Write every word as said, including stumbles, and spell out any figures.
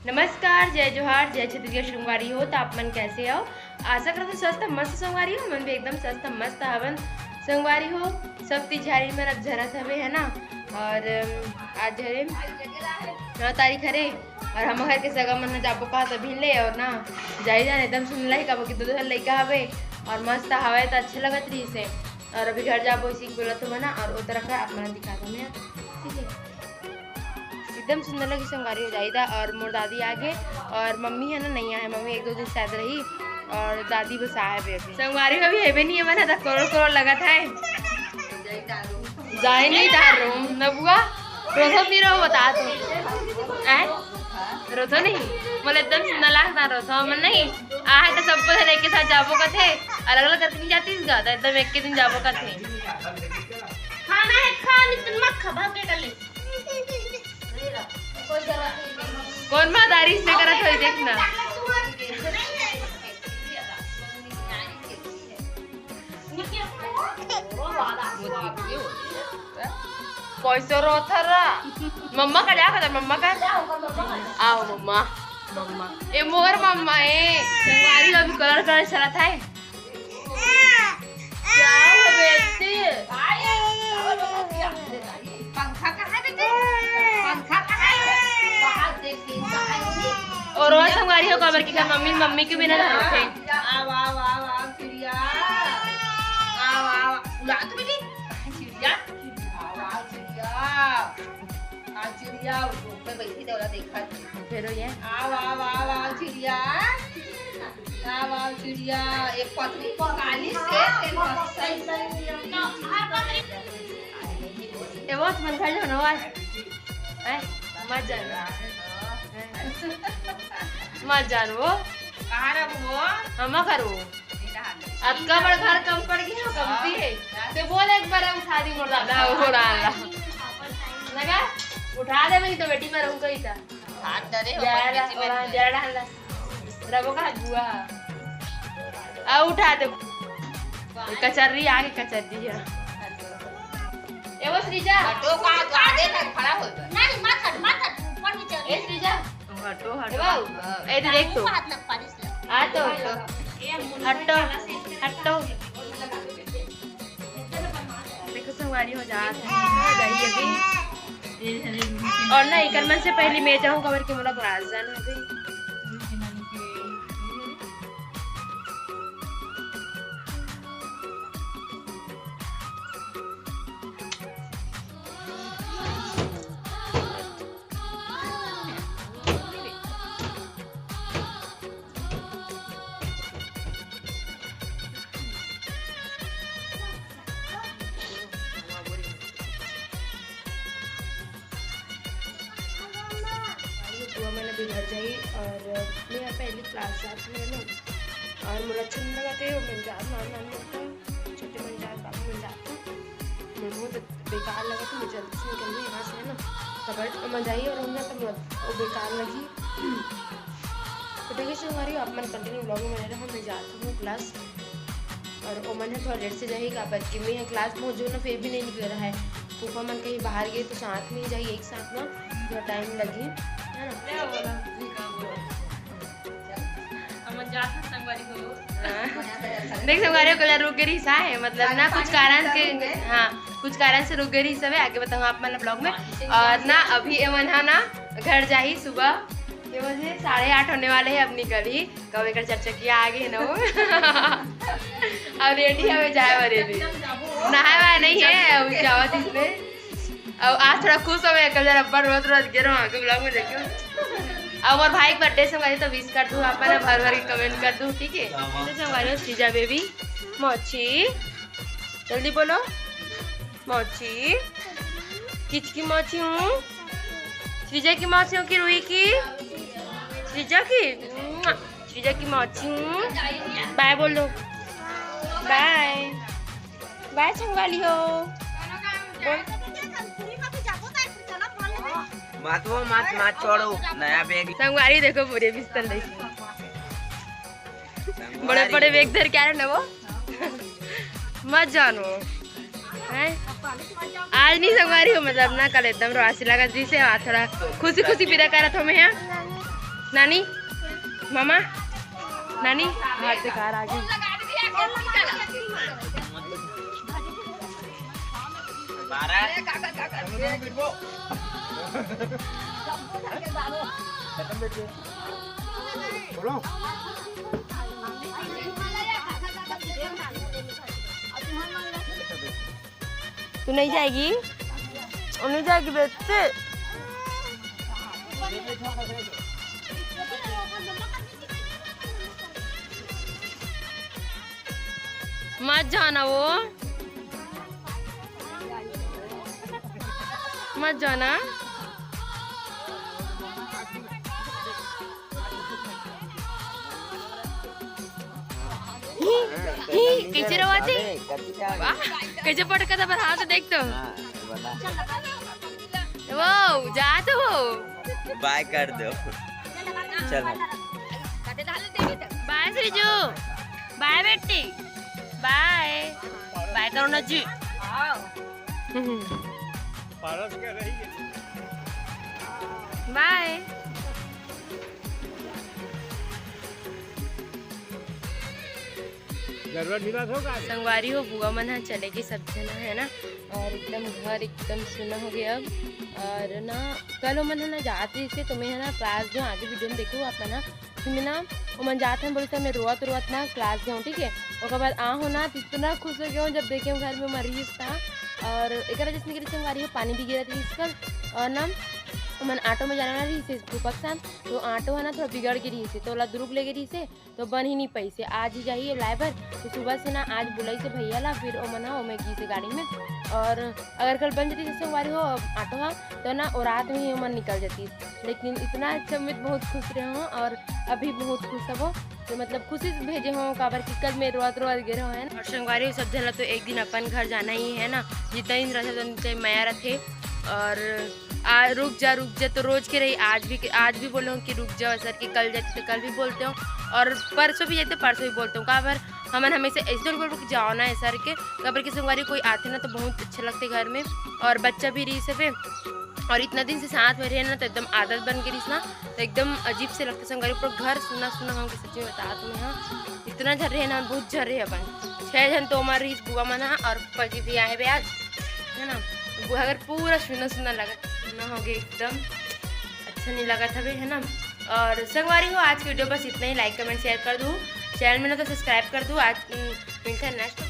नमस्कार, जय जोहार, जय छत्तीसगढ़ संगवारी हो। त आप मन कैसे हो? आशा करत हूँ स्वस्थ मस्त संगवारी हो। मन भी एकदम स्वस्थ मस्त हवन संगवारी हो। सब तीज झारी मन अब झरत हवे, है ना? और, अम, आज हरे नौ तारीख हरे, और हम घर के सगा मन न जाबो कहा तभी ले, और ना जाई जान एकदम सुन लाई, काबर कि दो दो लइका हवे और मस्त हवा है, तो अच्छा लगत रही से। और अभी घर जाबो, इसी बोला तो मना, और वो तरफ है आप मन दिखा दो मैं, ठीक है? एकदम सुंदर लगी संगवारी हो जाई दा। और मोर दादी आगे, और मम्मी है ना, नहीं आए, मम्मी एक दो दिन शायद रही, और दादी बस आए बे अभी। संगवारी हो अभी हेबे नहीं है, मना था करोड़ करोड़ लगा था। जाए नहीं था रूम न बुआ, रोथो नहीं रहो बता तो। ऐ? रोथो नहीं, बोले एकदम सुंदर लागता रोथो, मन नहीं। आहे तो सबको धन एक के साथ जाबो कथे, अलग अलग करके नहीं जाती इस गाता, एकदम एक के दिन जाबो कथे। खाना है, खा, नहीं तो मत खा, भाग के कर ले। कौन मादारी से करत होई, देखना। कैसे रोथरा? मम्मा का जा कर, मम्मा का। आओ मम्मा, मम्मा। ए मोर मम्मा ए। संगवारी अभी कलर कलर चलत है। क्या हो बेटी? पंखा कहाँ है बेटे? पंखा कहाँ है? बाहर देख के कहाँ है? और रोज संगवारी हो काबर की मम्मी, मम्मी के बिना रहते। आओ, आओ, आओ, आओ, चिड़िया। आओ, आओ, बुला तो बेटी। चिड़िया, आओ, आओ, चिड़िया। आ चिड़िया, ऊपर बैठी तो ओला देखा। फिर ये? आओ, आओ, आओ, आओ, चिड़िया। आओ, आओ, चिड़िया। एक पतली काली से, एक पतली। ए, वो तुमन घर जाओ ना, आए। आए, मत जान। मत जान वो। कहाँ रहो वो? हम करो। अतका बड़ घर कम पड़ गया, कमती है। ते बोल एक बार उठा दी मोर दादा, हो रहा ला। लगा? उठा दे, मैं तो बेटी में रहूं कहीं था। हाथ डरे हो, जरा, अपन किसी में जरा डाल ला। रबो का बुआ। आ उठा दे। कचर्री आगे कचर्री है। ए वो श्रीजा। हटो का, तो आगे तक खड़ा हो जा। नहीं, मत हट, मत हट, ऊपर नीचे। ए श्रीजा। हटो, ए हटो। बाबू, ए तो देख तो। हाथ लग पालिस लग। आ तो। हटो, हटो। देखो संगवारी हो जात है। हो गई अभी। और ना, एकर मन से पहली मैं जाऊँ, काबर के मोला क्लास जाना है अभी। बुआ मन अभी घर जाही और मैं यहाँ पहली क्लास जात हूँ ना, और मोला अच्छा नहीं लगा थे, मैं जात नाम नाम छोटे मन जात, बाबू मन जात, मैं बहुत बेकार लगा, तो मैं जल्दी से निकल गई यहाँ से, है ना। तो बट मजा आई और हम ना, तो वो बेकार लगी। तो ठीक है, संगवारी हो, आप मन continue vlog में बने रहो, मैं जाती हूँ क्लास। और ओमन है थोड़ा लेट से जाही, काबर कि मैं क्लास पहुँच जाऊँ ना, फिर भी नहीं निकल रहा है। फूफा मन कहीं बाहर गए तो साथ में ही जाही, एक साथ ना, थोड़ा टाइम लगी, है ना। देख संगवारी हो, कल रुक गई रहिस हे, मतलब ना कुछ कारण के, हाँ, कुछ कारण से रुक गई रहिस हे, आगे बताऊँ आप मन ला vlog में। और ना अभी एमन हा ना घर जाही सुबह, के बजे साढ़े आठ होने वाले हैं, अब निकलही। कब एकर चर्चा किया आगे है ना वो। अब रेडी हवे जाए वाले भी, नहाए वाए नहीं है, अभी जावत इसमें। अब आज थोड़ा खुश हो गया, कल जरा अब्बा रोत रोत गिरो आगे vlog में देखियो। अब और भाई के बर्थडे संगवारी तो विश कर दू, आप ना भर भर के कमेंट कर दू, ठीक है। तो संगवारी हो, श्रीजा बेबी, मौची, जल्दी बोलो, मौची, किचकी मौची हूँ, श्रीजा की मौसी हूँ कि रूही की, श्रीजा की, श्रीजा की मौसी हूँ। बाय बोल दो, बाय, बाय संगवारी हो। बोल। मत वो, मत, मत छोड़ो, नया बैग। संगवारी देखो पूरे बिस्तर लेके। बड़े बड़े बैग धर के आ रहे ना वो। मत जानो। हैं? आज नहीं संगवारी हो, मतलब ना, कल एकदम रोआसी लगत रहिस हे, आज थोड़ा खुशी खुशी बिदा करत हों मैं हा। नानी, मामा, नानी, हाथ बेकार आ गई। तू नहीं जाएगी? और नहीं जाएगी बेटे? मत जाना वो, मत जाना। ही, ही, कैसे रवाते? वाह, कैसे पटका था पर हाथ देख तो। वो, जा तो वो। बाय कर दो। चलो। बाय श्रीजू। बाय बेटी। बाय। बाय करो ना जी। पारस कह रही है। बाय। जरूरत मिला था का? संगवारी हो, बुआ मन ह चले गे सब झन, है ना। और एकदम घर एकदम सुना हो गया अब। और ना, कल ओमन ह ना जात रहिस हे, तो मैं ह ना क्लास जो आगे वीडियो में देखो आप मन ह, कि मैं ना ओमन जात हन बोले, तो मैं रोवत रोवत ना क्लास गए हूँ, ठीक है। ओकर बाद आ हो ना, तो इतना खुश हो गया हूँ जब देखे हूँ घर में ओमन रहिस था। और एक जैसे कि संगवारी हो, पानी भी गिरत रहिस कल। और ना ओमन ऑटो में जाना रहिस हे फूफा के साथ, तो ऑटो है ना थोड़ा बिगड़ गे रहिस हे, तो ओला दुरुग ले गे रहिस हे, तो बन ही नहीं पाइस हे। आज ही जाही लाए बर, तो सुबह से ना आज बुलाइस हे भैया ला, फिर ओमन ह ओमे गिस हे गाड़ी में। और अगर कल बन जाती जैसे संगवारी हो ऑटो हा, तो ना वो रात में ही ओमन निकल जाती। लेकिन इतना अच्छा, मैं बहुत खुश रहे हूँ और अभी बहुत खुश हवो। तो मतलब खुशी से भेजे हूँ, काबर कि कल मैं रोत रोत गे रहे हूँ, है ना। और संगवारी हो, सब झन ला तो एक दिन अपन घर जाना ही है ना, जितना दिन रहते उतना दिन मया रहते। और आ, रुक जा, रुक जा, तो रोज के रही, आज भी, आज भी बोले हूँ कि रुक जाओ सर, कि कल जाते तो कल भी बोलते हो, और परसों भी जाते, परसों भी बोलते हो। काबर हमन हमेशा ऐसे नहीं बोलबो कि जाओ ना, ऐसा करके। काबर कि संगवारी कोई आथे ना, तो बहुत अच्छा लगते घर में, और बच्चा भी रहिस हे, और इतना दिन से साथ में रहे ना, तो एकदम आदत बन गे रहिस ना, तो एकदम अजीब से लगते संगवारी। पूरा घर सुना सुना हो गे, सच्ची में बतात हूँ मैं, हाँ, इतना झन रहे ना, बहुत झन रहे अपन, छह झन तो ओमन रहिस बुआ मन हा, और फूफा जी भी आए हे आज, है ना। बुआ घर पूरा सुना सुना लगत, सुना हो गे एकदम, अच्छा नहीं लगत हवे, है ना। और संगवारी हो, आज की वीडियो बस इतना ही। Like, comment, share कर दू, चैनल में ना तो subscribe कर दू। आज, उम, मिलते हैं नेक्स्ट